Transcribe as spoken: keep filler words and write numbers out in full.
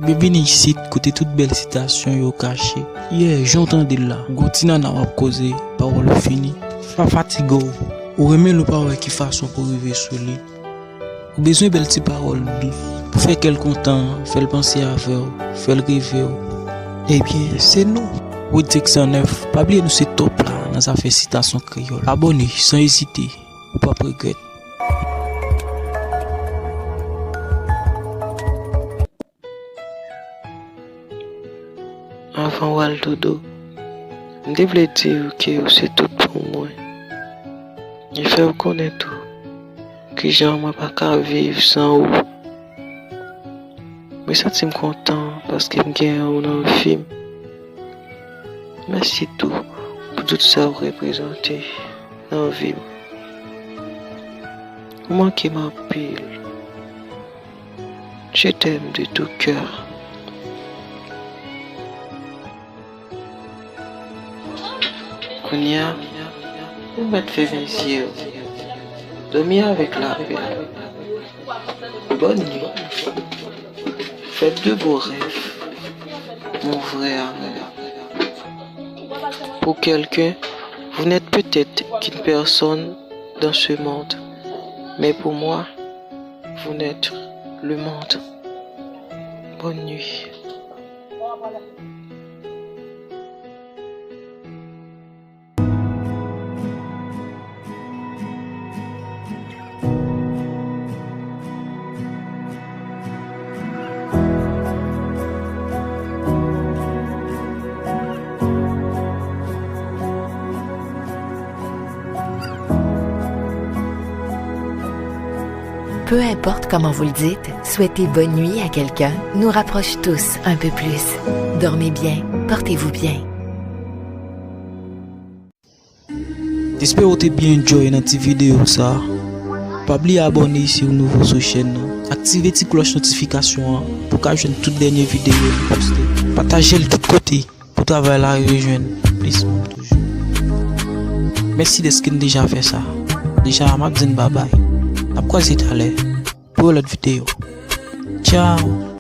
Byenvini isit, kote tout bèl sitasyon yo kache. Yeah, jan w tande l la, gon ti nana w ap koze, pawòl ou fini. Pa fatige w, ou renmen l ou pa wè ki fason pou rive sou li. Ou bezwen bèl ti pawòl dous pou fè kè l kontan, fè l panse avè w, fè l reve w. Ebyen, se nou. Wid senk san nèf, pa bliye nou se top la nan zafè sitasyon kreyòl. Abòne san ezite, ou p ap regrèt. Anvan w al dodo, m te vle di w ke w se tout pou mwen. E fè w konnen tou kijan mwen pa ka viv san ou. Mwen santi m kontan paske m genyen w nan vi m. Mèsi tou pou tout sa w reprezante nan vi m. Ou manke m anpil. Je t'aime de tout cœur. Kounye a, ou mèt fèmen zye w. Dòmi avèk lapè. Bonne nuit. Faites de beaux rêves, mon vrai amour. Pour quelqu'un, vous n'êtes peut-être qu'une personne dans ce monde, mais pour moi, vous n'êtes le monde. Bonne nuit. Peu importe comment vous le dites, souhaiter bonne nuit à quelqu'un nous rapproche tous un peu plus. Dormez bien, portez-vous bien. M espere w te byen enjoy nan ti videyo sa. Pa bliye abòne si w nouvo sou chèn nan. Aktive ti klòch notifikasyon an pou w ka jwenn tout dènye videyo nou poste. Pataje l tout kote pou travay la rive jwenn plis moun toujou. Mèsi dèske n deja fè sa. Deja, m ap di n babay. N ap kwaze talè pou yon lòt videyo. Tchao!